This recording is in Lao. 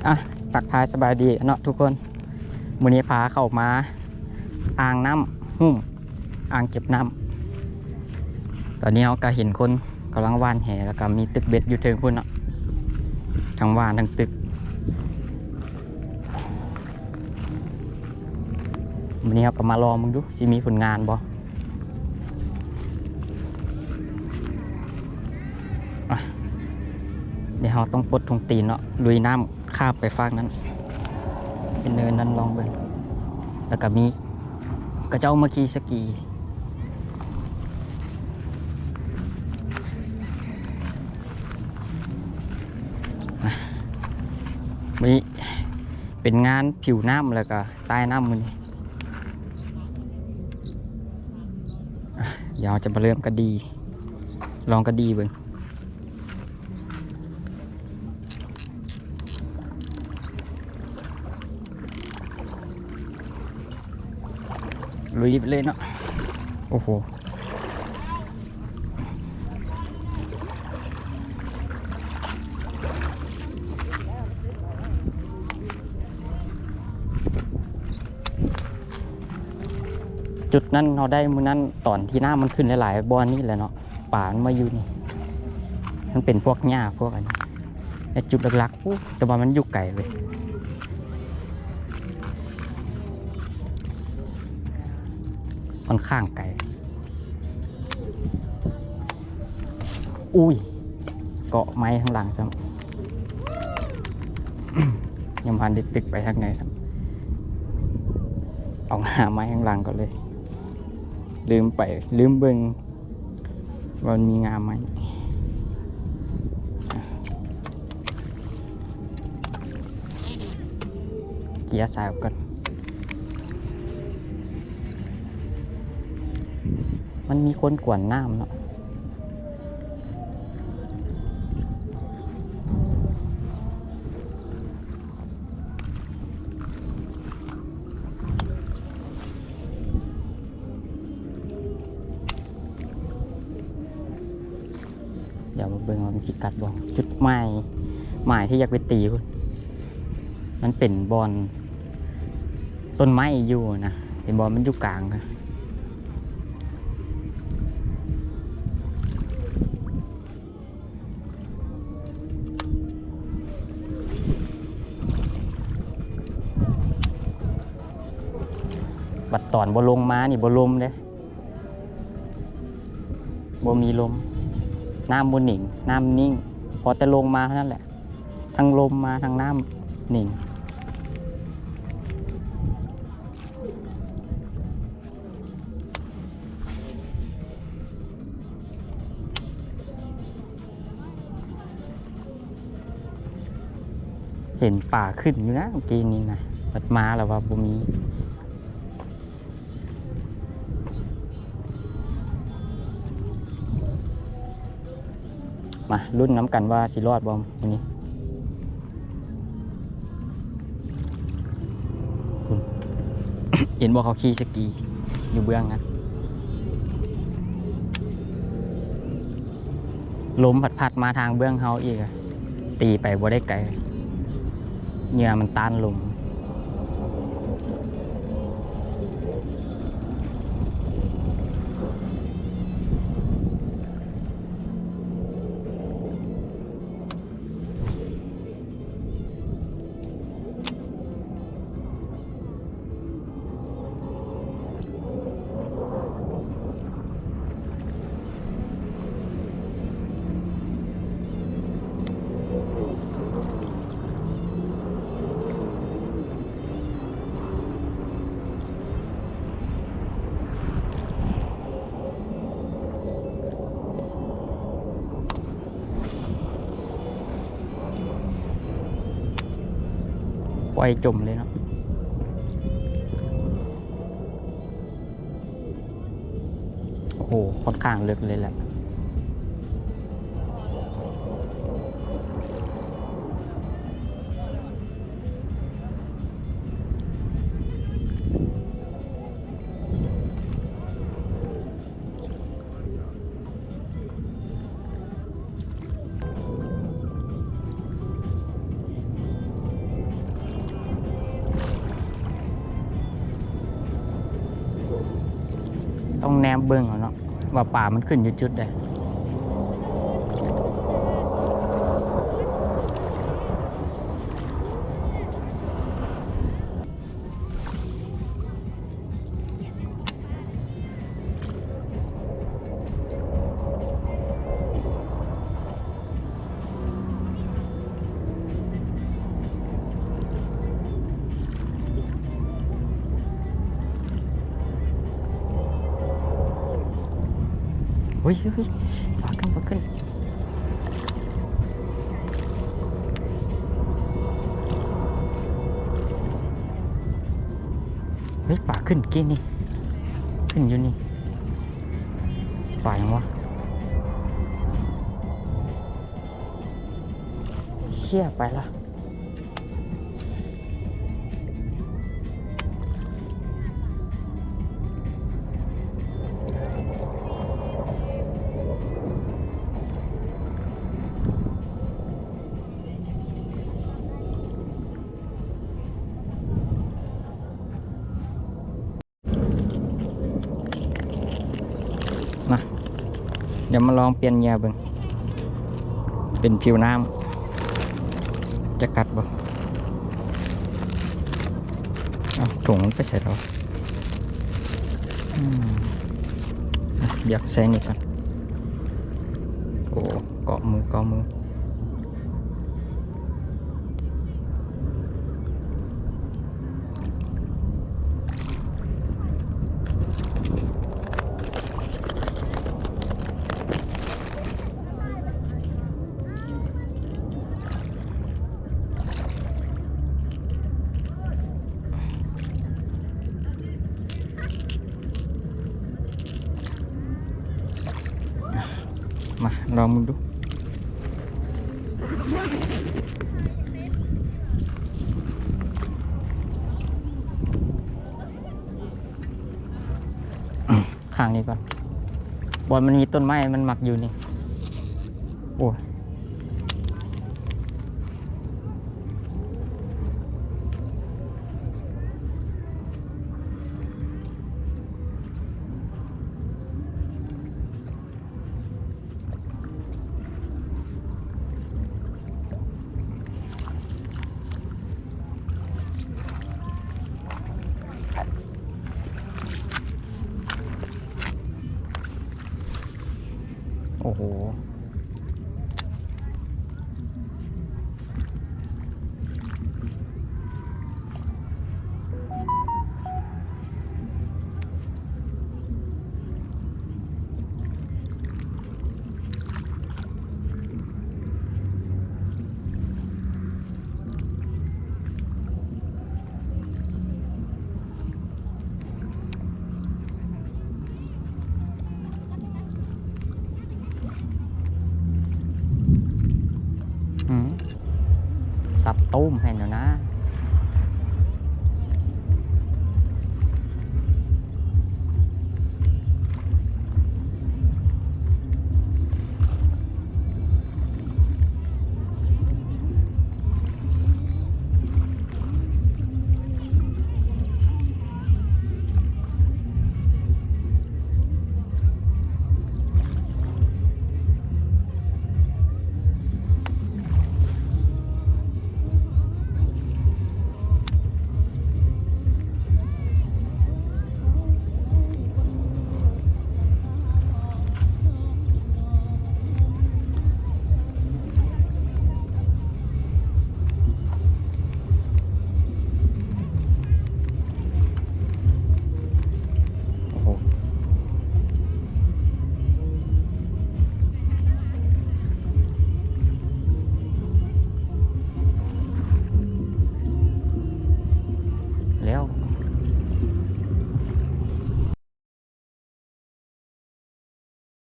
ອ່ະ ທັກທາຍສະບາຍດີເນາະທຸກຄົນ, ມື້ນີ້ພາເຂົ້າມາອ່າງນ້ຳຫຸ້ມ ອ່າງເກັບນ້ຳ. ຕອນນີ້ເຮົາກໍເຫັນຄົນກຳລັງຫວ່ານແຫ ແລ້ວກໍມີຕຶກເບັດຢູ່ເທິງພຸ້ນເນາະ, ທັງຫວ່ານທັງຕຶກ. ມື້ນີ້ເຮົາກໍມາລອງເບິ່ງດູ ຊິມີຜົນງານບໍ່. ອ່ະ ດຽວເຮົາຕ້ອງປົດຖົງຕີນເນາະ ລຸຍນ້ຳຂ້າມໄປຟາກນັ້ນ ເປັນເນີນນັ້ນ ລອງເບິ່ງ. ແລ້ວກໍມີເຂົາເຈົ້າມາຂີ່ສະກີ. ມື້ນີ້ເປັນງານຜິວນ້ຳ ແລ້ວກໍໃຕ້ນ້ຳມື້ນີ້. ອ່ະ ດຽວເຮົາຈະມາເລີ່ມກະດີ ລອງກະດີເບິ່ງ. ລຸຍໄປເລີຍເນາະ. ໂອ້ໂຫ ຈຸດນັ້ນເຮົາໄດ້ມື້ນັ້ນ ຕອນທີ່ນ້ຳມັນຂຶ້ນຫຼາຍໆ ບ່ອນນີ້ແຫຼະເນາະ. ປາມັນມາຢູ່ນີ້ ມັນເປັນພວກຫຍ້າພວກອັນນີ້ ແລະ ຈຸດຫຼັກໆ ໂອ້ ແຕ່ວ່າມັນຢູ່ໄກເວີຍ ຂ້ອນຂ້າງໄກ. ອຸ້ຍ ເກາະໄມ້ຂ້າງຫຼັງຊ້ຳ ຍັງບໍ່ທັນໄດ້ຕຶກໄປທາງໃນຊ້ຳ ເອົາຫາໄມ້ຂ້າງຫຼັງກ່ອນເລີຍ ລືມໄປ ລືມເບິ່ງ ວ່າມັນມີງາໄມ້. ເກຍສາຍອອກກ່ອນ ມັນມີຄົນກວນນ້ຳເນາະ. ດຽວມາເບິ່ງວ່າມັນຊິກັດບໍ່. ຈຸດໝາຍ ໝາຍທີ່ຢາກໄປຕີພຸ້ນ ມັນເປັນບ່ອນຕົ້ນໄມ້ຢູ່ນະ ເຫັນບໍ່ ມັນຢູ່ກາງນະ. ບັດຕອນບໍ່ລົງມານີ້ບໍ່ລົມເດ້ ບໍ່ມີລົມ ນ້ຳບໍ່ໜິງ ນ້ຳນິ່ງ ພໍແຕ່ລົງມາເທົ່ານັ້ນແຫຼະ ທັງລົມມາ ທັງນ້ຳນິ່ງ. ເຫັນປາຂຶ້ນຢູ່ນະ ເມື່ອກີ້ນີ້ນະ ບັດມາແລ້ວວ່າບໍ່ມີ. ມາລຸ້ນນຳກັນວ່າຊິລອດບໍ່ມື້ນີ້. ພຸ້ນ ເຫັນບໍ່ ເຂົາຂີ່ສະກີຢູ່ເບື້ອງນັ້ນ ລົມພັດໆມາທາງເບື້ອງເຮົາອີກ ຕີໄປບໍ່ໄດ້ໄກ ເຫຍື່ອມັນຕ້ານລົມ. ປ່ອຍຈົມເລີຍເນາະ. ໂອ້ໂຫ ຂ້ອນຂ້າງເລິກເລີຍແຫຼະ. ໂ ຕ້ອງແນມເບິ່ງເອົາເນາະ ວ່າປາມັນຂຶ້ນຢູ່ຈຸດໃດ. ໂອ້ຍ ໂອ້ຍ ປາຂຶ້ນ ປາຂຶ້ນ. ເຮີ້ຍ ປາຂຶ້ນກີ້ນີ້ ຂຶ້ນຢູ່ນີ້. ປາຫຍັງວະ? ເຊຍ ໄປລະ. ມາ ດຽວມາລອງປ່ຽນເຫຍື່ອເບິ່ງ ເປັນຜິວນ້ຳ ຈະກັດບໍ່? ເອົ້າ ຖົງມັນໄປໃສແລ້ວ? ອືມ ດຽວໃສ່ນີ້ກ່ອນ. ໂອ້ ເກາະມື ເກາະມື. ມາ ລອງເບິ່ງດູ. ຂ້າງນີ້ກ່ອນ ບ່ອນມັນມີຕົ້ນໄມ້ ມັນມັກຢູ່ນີ້. ໂອ້ຍ. ໂອ້ໂຫ. ອືມ ສັບຕູມແມ່ນຢູ່ນະ.